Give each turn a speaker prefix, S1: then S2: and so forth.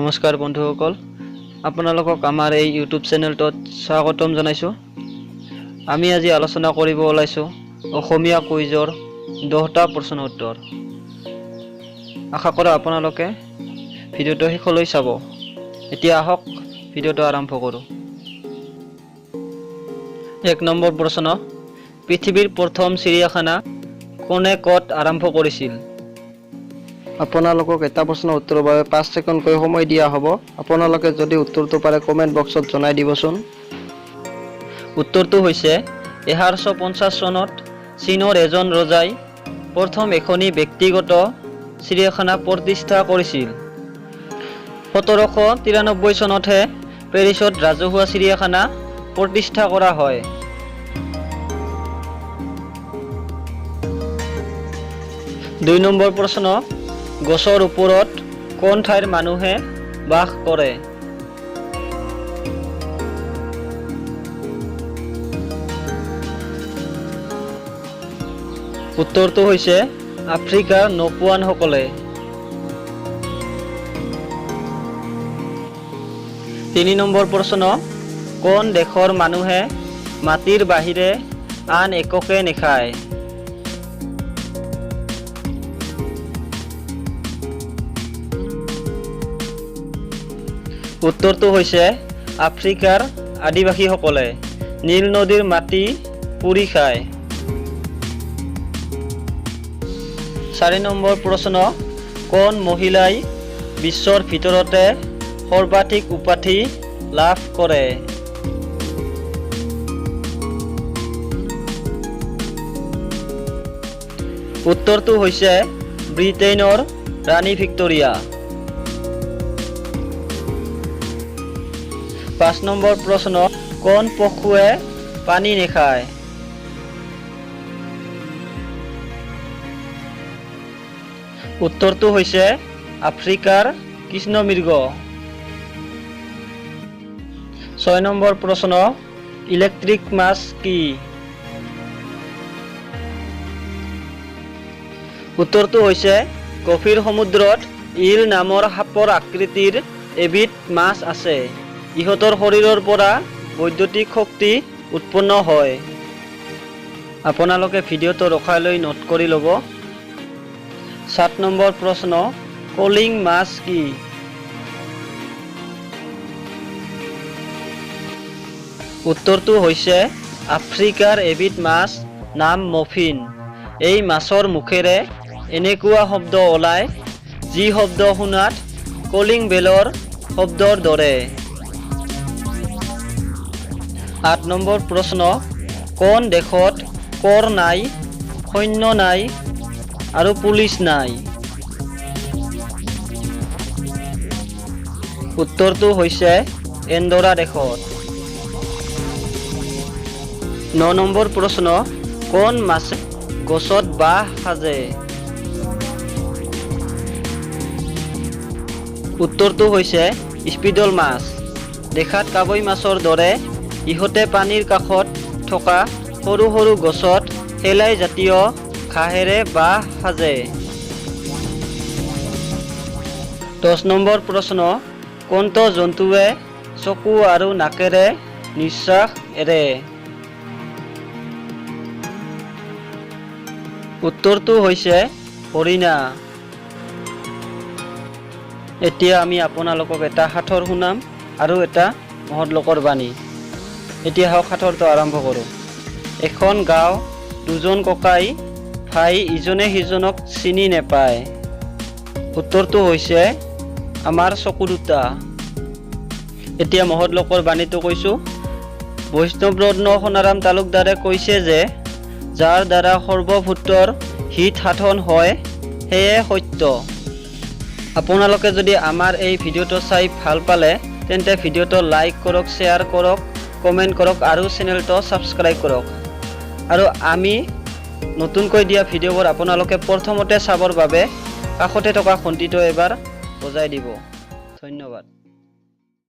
S1: নমস্কাৰ বন্ধুসকল, আপোনালোকক আমাৰ এই ইউটিউব চেনেলটোত স্বাগতম জনাইছোঁ। আমি আজি আলোচনা কৰিব ওলাইছোঁ অসমীয়া কুইজৰ 10টা প্ৰশ্ন উত্তৰ। আশা কৰোঁ আপোনালোকে ভিডিঅ'টো শেষলৈ চাব। এতিয়া আহক, ভিডিঅ'টো আৰম্ভ কৰোঁ। 1 নম্বৰ প্ৰশ্ন, পৃথিৱীৰ প্ৰথম চিৰিয়াখানা কোনে ক'ত আৰম্ভ কৰিছিল? আপোনালোকক এটা প্ৰশ্নৰ উত্তৰৰ বাবে 5 ছেকেণ্ডকৈ সময় দিয়া হ'ব। আপোনালোকে যদি উত্তৰটো পাৰে, কমেণ্ট বক্সত জনাই দিবচোন। উত্তৰটো হৈছে 1150 চনত চীনৰ এজন ৰজাই প্ৰথম এখনি ব্যক্তিগত চিৰিয়াখানা প্ৰতিষ্ঠা কৰিছিল। 1793 চনতহে পেৰিছত ৰাজহুৱা চিৰিয়াখানা প্ৰতিষ্ঠা কৰা হয়। 2 নম্বৰ প্ৰশ্ন, গছৰ ওপৰত কোন ঠাইৰ মানুহে বাস কৰে? উত্তৰটো হৈছে আফ্ৰিকাৰ নপুৱানসকলে। 3 নম্বৰ প্ৰশ্ন, কোন দেশৰ মানুহে মাটিৰ বাহিৰে আন একোকে নেখায়? উত্তৰটো হৈছে আফ্ৰিকাৰ আদিবাসীসকলে নীল নদীৰ মাটি পুৰি খায়। 4 নম্বৰ প্ৰশ্ন, কোন মহিলাই বিশ্বৰ ভিতৰতে সৰ্বাধিক উপাধি লাভ কৰে? উত্তৰটো হৈছে ব্ৰিটেইনৰ ৰাণী ভিক্টোৰিয়া। 5 নম্বৰ প্ৰশ্ন, কোন পশুৱে পানী নেখায়? উত্তৰটো হৈছে আফ্ৰিকাৰ কৃষ্ণমৃগ। 6 নম্বৰ প্ৰশ্ন, ইলেক্ট্ৰিক মাছ কি? উত্তৰটো হৈছে গভীৰ সমুদ্ৰত ইল নামৰ সাপৰ আকৃতিৰ এবিধ মাছ আছে। ইহঁতৰ শৰীৰৰ পৰা বৈদ্যুতিক শক্তি উৎপন্ন হয়। আপোনালোকে ভিডিঅ'টো ৰখাই লৈ নোট কৰি ল'ব। 7 নম্বৰ প্ৰশ্ন, কলিং মাছ কি? উত্তৰটো হৈছে আফ্ৰিকাৰ এবিধ মাছ, নাম মফিন। এই মাছৰ মুখেৰে এনেকুৱা শব্দ ওলায়, যি শব্দ শুনাত কলিং বেলৰ শব্দৰ দৰে। 8 নম্বৰ প্ৰশ্ন, কোন দেশত কৰ নাই, সৈন্য নাই আৰু পুলিচ নাই? উত্তৰটো হৈছে এণ্ডোৰা দেশত। 9 নম্বৰ প্ৰশ্ন, কোন মাছে গছত বাহ সাজে? উত্তৰটো হৈছে স্পিডল মাছ। দেখাত কাৱৈ মাছৰ দৰে। ইহঁতে পানীৰ কাষত থকা সৰু সৰু গছত শেলাই জাতীয় ঘাঁহেৰে বাহ সাজে। 10 নম্বৰ প্ৰশ্ন, কোনটো জন্তুৱে চকু আৰু নাকেৰে নিশ্বাস এৰে? উত্তৰটো হৈছে হৰিণা। এতিয়া আমি আপোনালোকক এটা সাঁথৰ শুনাম আৰু এটা মহৎ লোকৰ বাণী। এতিয়া আহক, সাঁথৰটো আৰম্ভ কৰোঁ। এখন গাঁও, দুজন ককাই ভাই ইজনে সিজনক চিনি নেপায়। উত্তৰটো হৈছে আমাৰ চকু দুটা। এতিয়া মহৎ লোকৰ বাণীটো কৈছোঁ। বৈষ্ণৱ ৰত্ন সোণাৰাম তালুকদাৰে কৈছে যে যাৰ দ্বাৰা সৰ্বভূতৰ হিত সাধন হয়, সেয়ে সত্য। আপোনালোকে যদি আমাৰ এই ভিডিঅ'টো চাই ভাল পালে, তেন্তে ভিডিঅ'টো লাইক কৰক, শ্বেয়াৰ কৰক, কমেণ্ট কৰক আৰু চেনেলটো ছাবস্ক্ৰাইব কৰক। আৰু আমি নতুনকৈ দিয়া ভিডিঅ'বোৰ আপোনালোকে প্ৰথমতে চাবৰ বাবে কাষতে থকা ঘণ্টিটো এবাৰ বজাই দিব। ধন্যবাদ।